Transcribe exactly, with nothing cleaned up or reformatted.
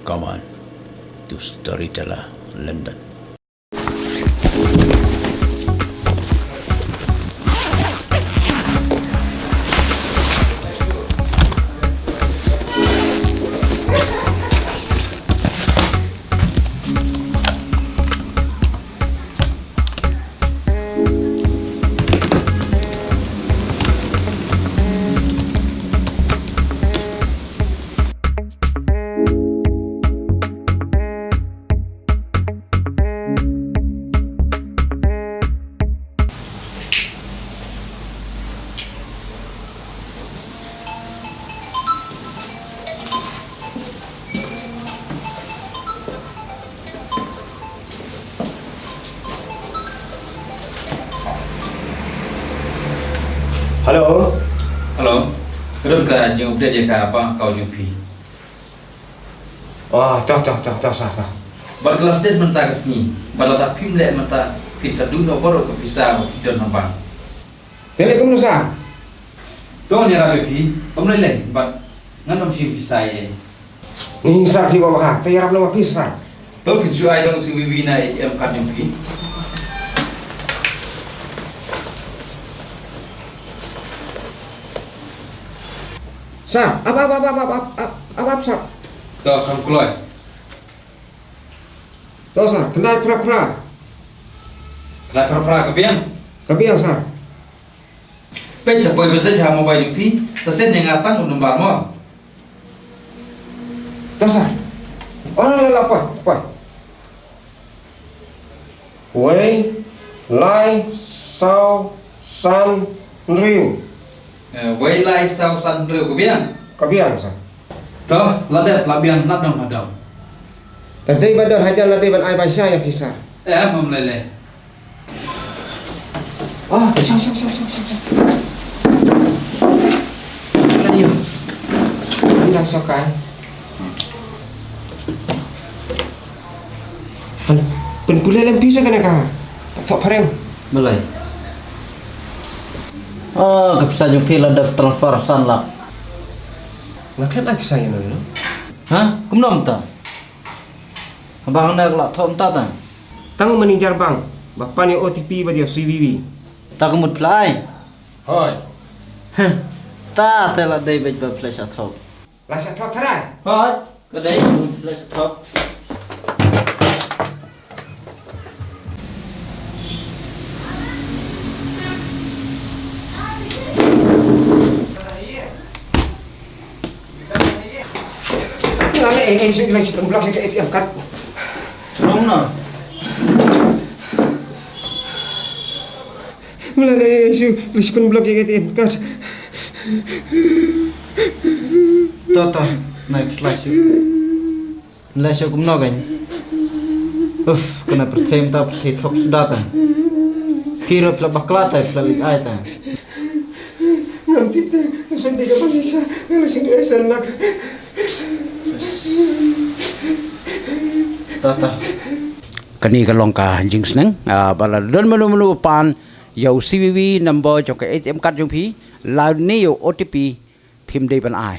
Come on, to Storyteller London. Hello. Hello. Ka don ka jingupdate ïa ka ba ka jong phi. Oh, to, to, to, to, sir, to. Bad ka last date mynta ka sngi. Bad lada phim leh mynta phin sa duh noh baroh ka pisa ba ki don ha bank. Te leh kumno, sir? To ngan ïarap ïa phi. Ym lei lei bad ngan ym shim pisa ei ei. Ni sir, phi ba ha. Te ïarap noh ma phi sir. To phin shu ai tang u C V V na A T M card jong phi. Sir, ap, ap, ap, sir. To kham kloi. To sir, khyndai phra phra. Khyndai phra phra ka biang? Ka biang sir. Peit sa poi message ha mobile jong phi, sa send ïa nga tang u number mo. To sir. Oh, la la la, poi, poi. Wei lai saw san hynriew. Eh, wei lai saw san hynriew ka biang? Ka biang sir. To, la dep la biang, la dong la dong. La dei ban don hajan, la dei ban ai ba sha ïa phi sir. Eh, ym lei lei. Ah, shong, shong, shong. Ayo. Ini dah shong kai. Halo. Pynpule lem pisa kane ka. Thok phareng. Balei? Oh, ka pisa jong phi la dep transfer san lak. Nga khlem ai pisa ïano ïano. Ha? Kumno mynta? Haba hangne ka la thoh mynta ta. Tang u manager bank ba pan ïa O T P bad ïa C V V. Ta ka mut phi la ai? Hooid. Heh. Ta te la dei beit ba phi la sha thoh. La sha thoh tharai? Hooid. Ka dei ba phi la sha thoh. Nga leh ei ei shuh, nga leh shuh pynblock ïa ka A T M card. Long na. Nga leh ei ei shuh, nga leh shuh pynblock ïa ka A T M card. To to, nai pynlait shuh. Leh shuh kumno kein. Uf, kane pyrthei mynta pyrthei thok suda ta. Phi ruh phi la bakla ta, phi la leit ai ta. Ngam tip te, nga sngewdei ka pisa, nga la sngewdei ai san lak. Ta ta. Kane ka long ka jingsneng, ah, ba la don mano mano ba pan ïa u C V V number jong ka A T M card jong phi, lane ïa u O T P phim dei ban ai.